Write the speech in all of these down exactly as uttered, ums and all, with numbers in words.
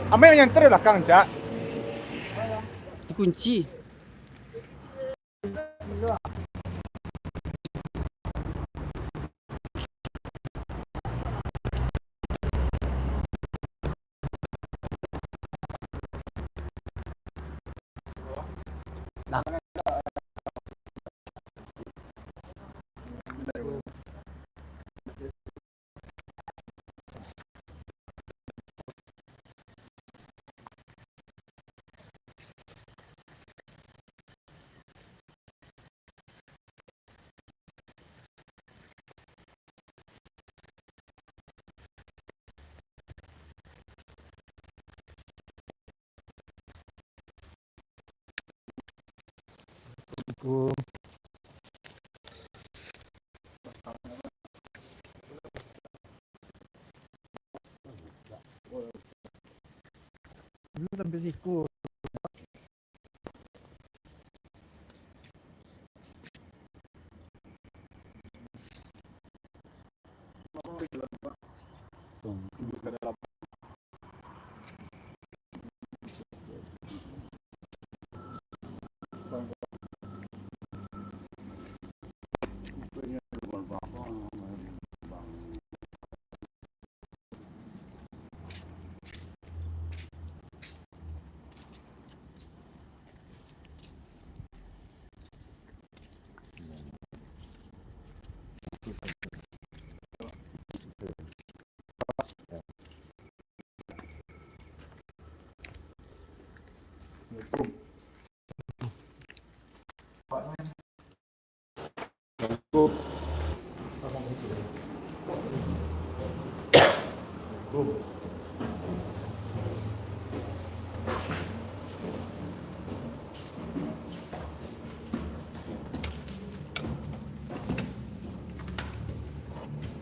Amai yang nyantar di balakang, Cak. Dikunci. Sampai siku.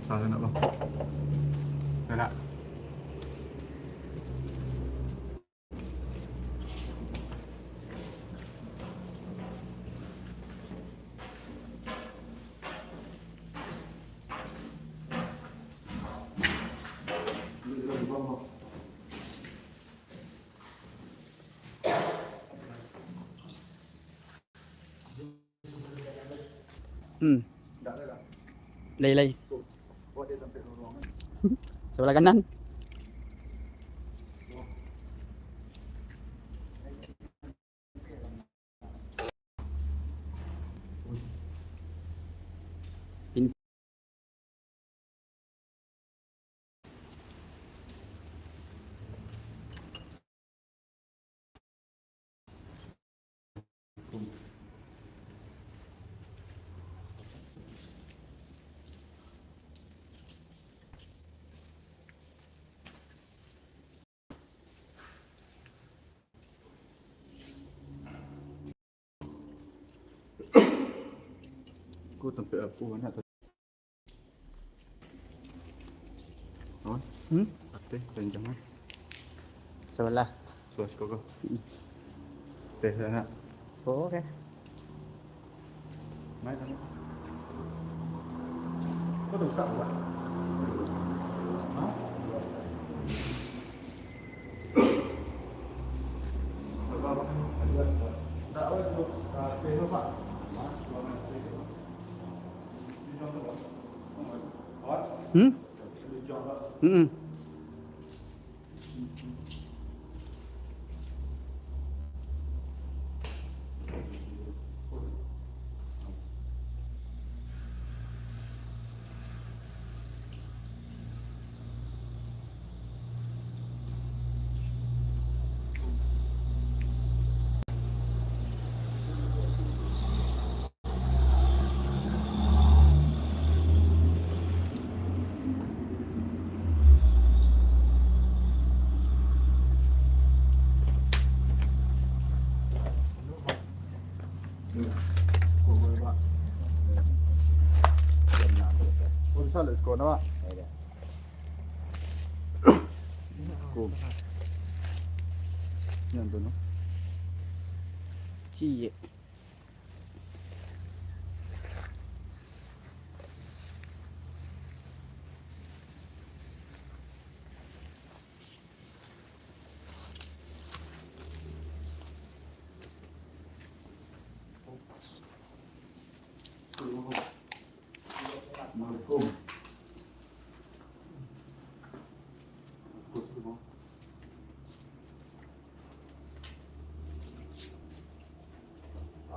Salah nak, Bang. Dah nak. Hmm. Lai, lai. Sebelah kanan. Ko tampek apo nak? Awan? Hmm? Ateh, ranjang, ah. Sebelah. Sebelah siko ko. Hmm. Teh nak. Oh, oke. Mai, mai. Ko rusak, Pak? Hah? Hmm? Mm-mm. Ciek.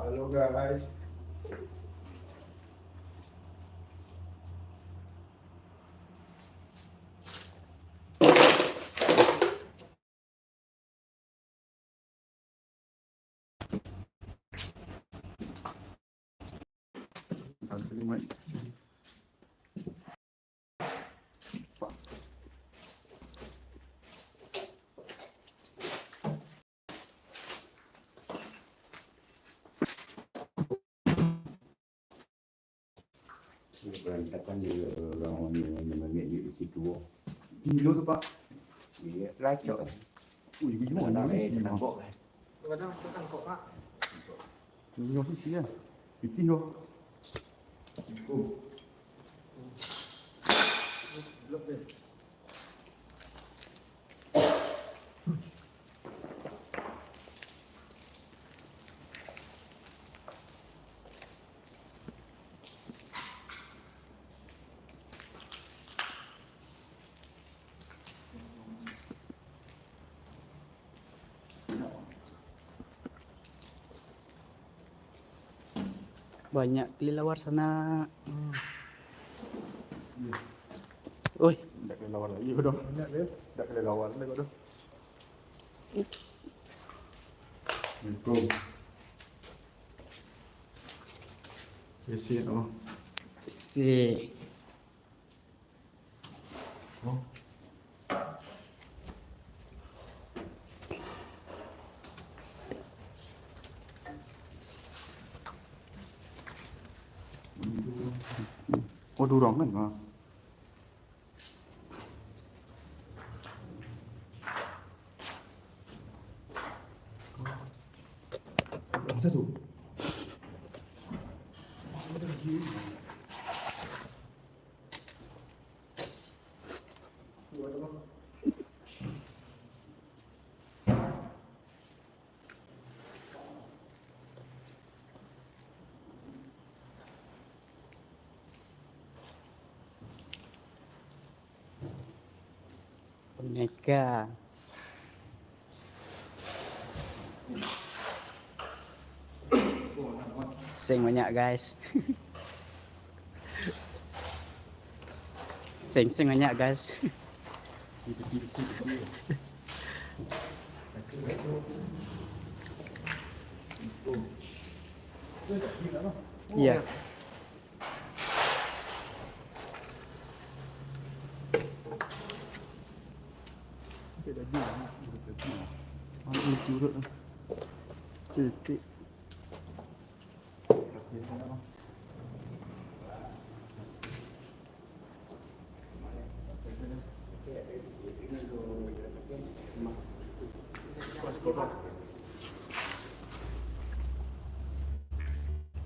Halo guys. Berantakan di orang-orang yang main di situ. Inyo tu, Pak. Iya, lacok. Ui, gimana ni? Kenapa? Kadang tu kan kok, Pak. Inyo tu sia. Pitih yo. Banyak kelelawar sanak. Hmm. Oi. Ndak kelelawar lai ko doh. Banyak deh. Ndak kelelawar lai ko doh. Assalamualaikum. Isi, oh. Isi. Oh, durang kan, ah. Satu. Boneka. Seng banyak, guys. Seng, seng banyak, guys. Iya. Titik.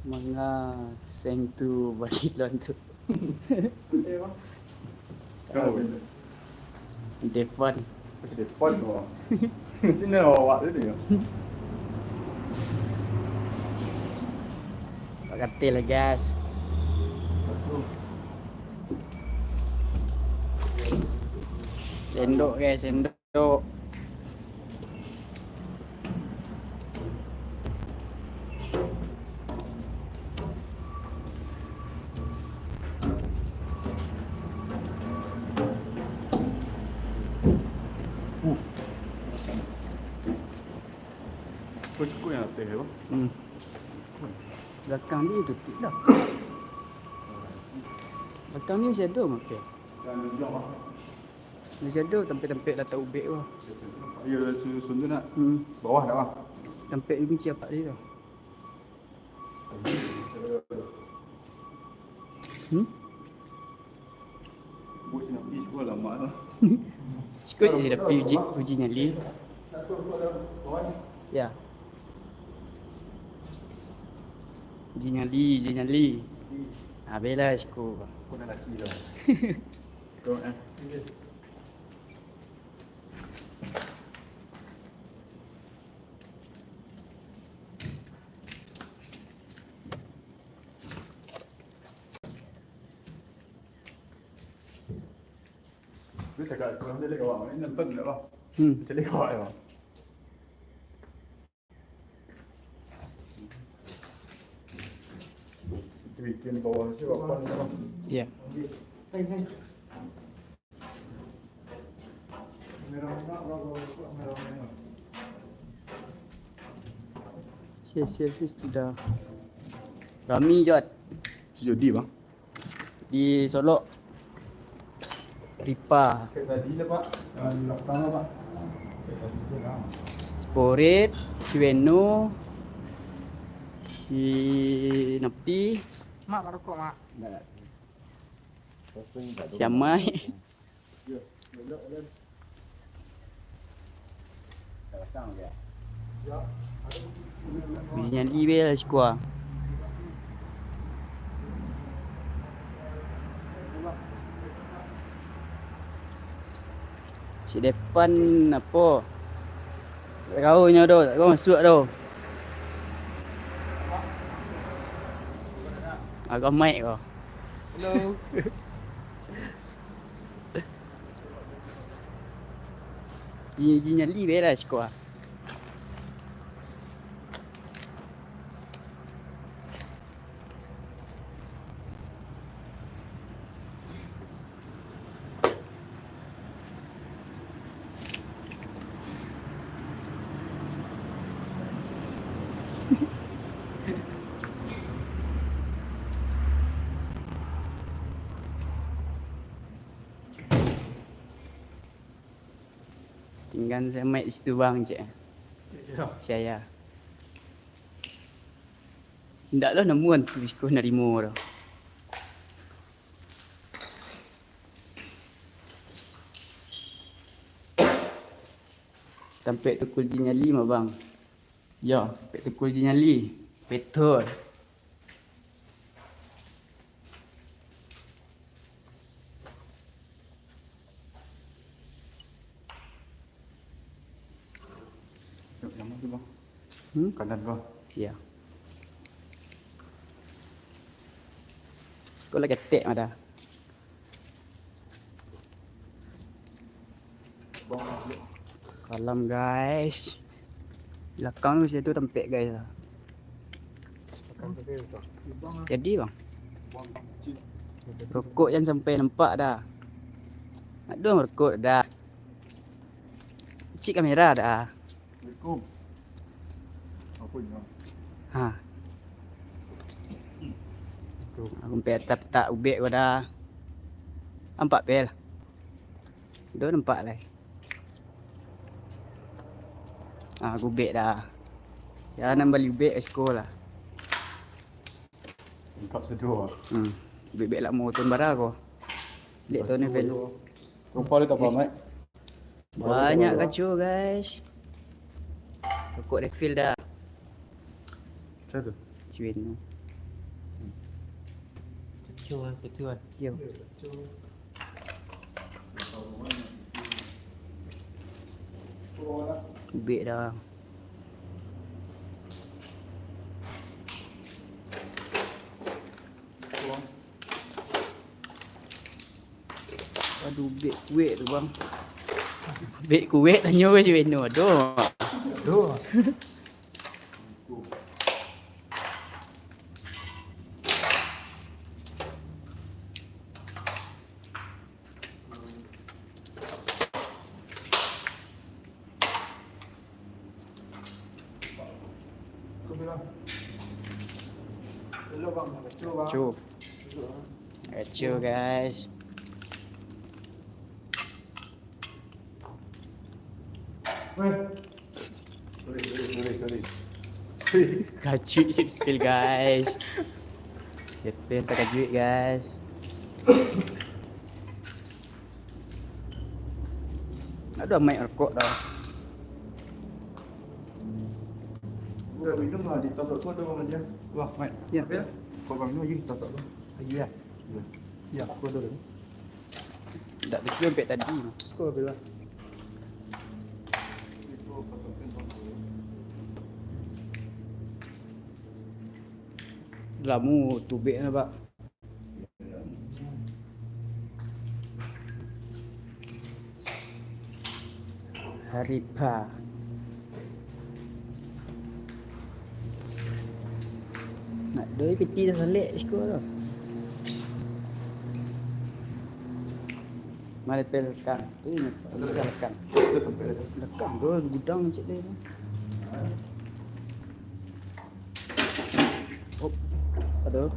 Manga seng tu Babilon tu. Devon. Masih Devon tu. Cina awak tu yo. Katil lah, guys. Sendok, guys, sendok. Kau cukup yang ateh tu? Hmm. Belakang dia tutup dah. Belakang ni masih ada makan. Masih ada tampek-tampek latak ubek tu. Ya, susun tu nak. Hmm. Bawah dah, bang. Tampek ni kunci apak dia tu. Hmm? Buat sinapi sekolah lama lah. Siko je tapi uji, uji nyali. Ya. Uji nyali, uji nyali. Habis lah siko. Kau dah laki dah. Kau, eh. Dia cakap, "Aku ambil lagi awak, ni nonton tak, bang?" Hmm. Macam lagi awak, bang. Bikin bawah situ apa nih, Bang? Iya. Sia, sia, sia, sudah. Rami, Jot. Sujudi, Bang. Di Solok. Ripa. Kayak tadi lah, Pak. Jangan di belakang lah, Pak. Kayak tadi tu lah. Si Porit, si Weno, si Napi. Mak, rokok, Mak. Enggak. Si Amai. Bini nyali be lah siko ah. Si Depan apo? Kau nyo do, kau masuak do. Agak mic kau. Hello. Bini nyali be lah siko ah. Tingga se mic di situ, Bang, cek. Iyo. Saya. Ndak lah namuah tu siko narimo tu. Tampek tukul jin nyali mah, Bang. Yo, tampek tukul jin nyali. Betul. Yuk, nama tu, Bang? Hmm? Kanan, Bang. Iya. Kau lagi ketek mah dah. Kalam, guys. Belakang tu masih ado tampek, guys. Jadi, Bang. Rokok jan sampai nampak dah. Aduh, rokok dah. Cik kamera dah. Assalamualaikum. Apa ni, Bang? Ha. Aku sampai tak, tak ubek kau dah. Nampak, Pel? Dah nampak lai. Ah, gubek dah. Sia nan bali ubek ka siko lah. Lengkap sudah. Hmm. Ubek-ubek lamo tu bara ko. Liek tu ni, Pel. Rupa dia tak apa, Mat. Banyak kaco, guys. Rokok refill dah. Siapa tu? Cuin tu. Kaco ah, kaco ah. Yo. Ubek dah. Aduh, ubek kuek tu, Bang. Ubek kuek, tanyo ka si Beno. Aduh. Aduh. Kaco. Kaco, guys. Sorry, sorry, sorry, sorry. Takajuik si Pel, guys. Si Pel takajuik, guys. Aduh, mic rokok dah. Udah minum lah, di tas rokok tu, Bang, dia. Wah, mic. Ya. Apa ya? Kau minum aja di tas rokok. Iya. Iya. Iya. Aku ada dah. Ndak tacium sampai tadi. Kau bilang. Lamo tubek lah, Pak. Haripa. Nak doi piti dah salek siko tu. Malepel lekang. Tu inyo bisa lekang. Lekang tu gudang cek dia tu. Hop. Aduh.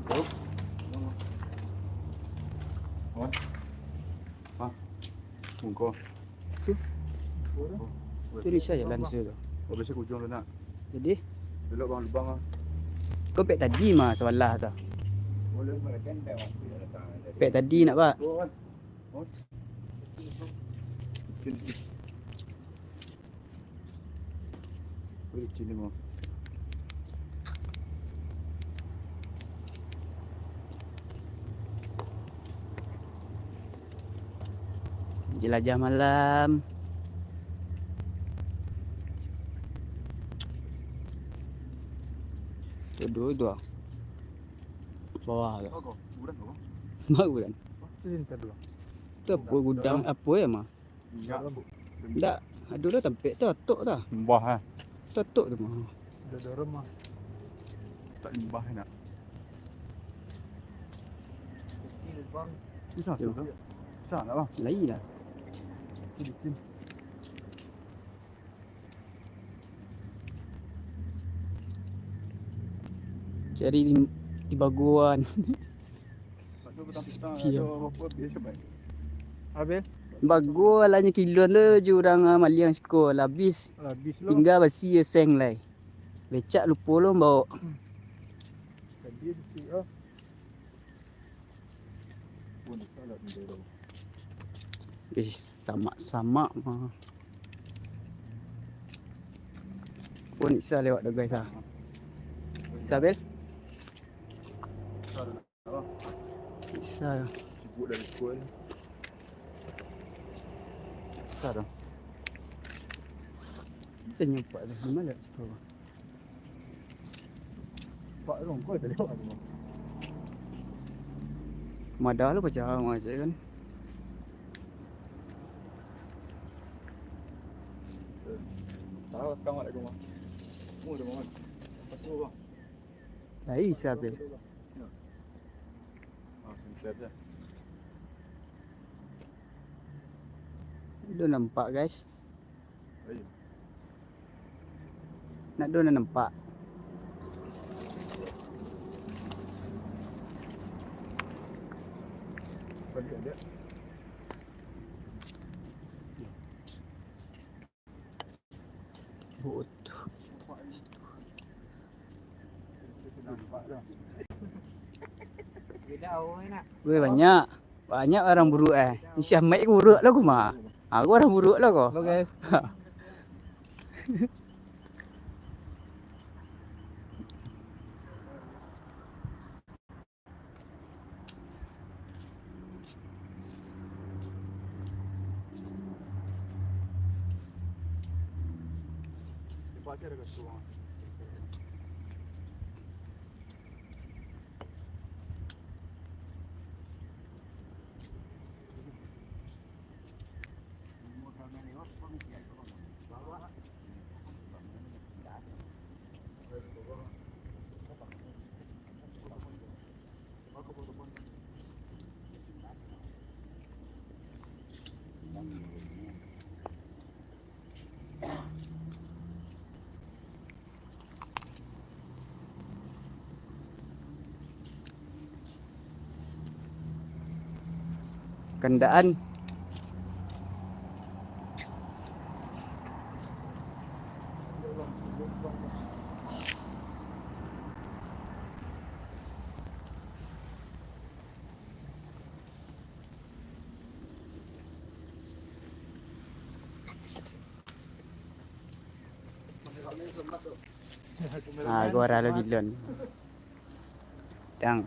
Hop. Aman. Ah. Mungko. Tu. Tu bisa jalan situ tu. Oh, bisa ke ujung tu nak. Jadi? Belok bang lubang ah. Kau pek tadi mah sabalah tu. Boleh, boleh, kan dah waktu dah datang. Pek tadi nak, Pak. Tu kan. Oh. Sini. Wih, sini mah. Jelajah malam. Tu dulu tu ah. Bawah tu. Bagus kan? Bagus kan? Tu apa gudang, apa ya mah? Indak. Indak. Aduh, dah tampek tu, atok dah. Limbah, eh. Tu atok tu mah. Dah dorong mah. Tak limbah nak. Susah, susah. Susah nak, bang? Lain lah. Kecil, kecil. Cari di, di baguan. Habis? Baguan lah nyo kiluan lo jo urang, ah, maliang siko lah habis. Lah habis lo. Tingga basi seng lai. Becak lupo lo baok. Tadi tu, ah. Eh, samak-samak mah. Pun bisa lewat tu, guys, ah. Bisa, Bel? Bisa. Bisa tu. Kita nyumpak tu. Di mana tu? Pak Rongkoi tadi awak tu. Madah lo pacah macam kan. Tahu kang awak kat rumah. Mu kat rumah. Pas tu, bang. Lai siapa? Ya. Ah, siap je. Belum nampak, guys. Nak do nan nampak. Weh, banyak. Banyak barang buruak, eh. Isi Ahmad ko buruak lah ko mah. Aku barang buruak lah ko. Halo, guys. Kandaan. Ah, gua arah lo gilon. Dang.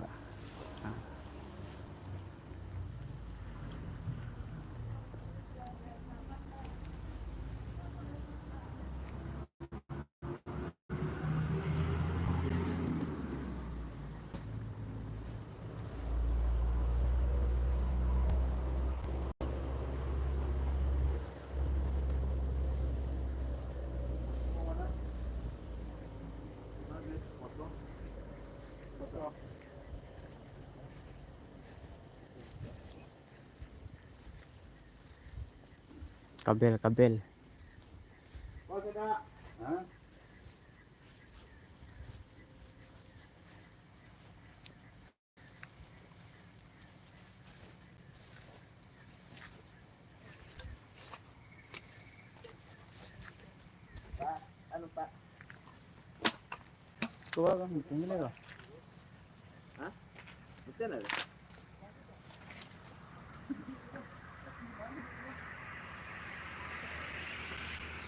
Kabel, kabel.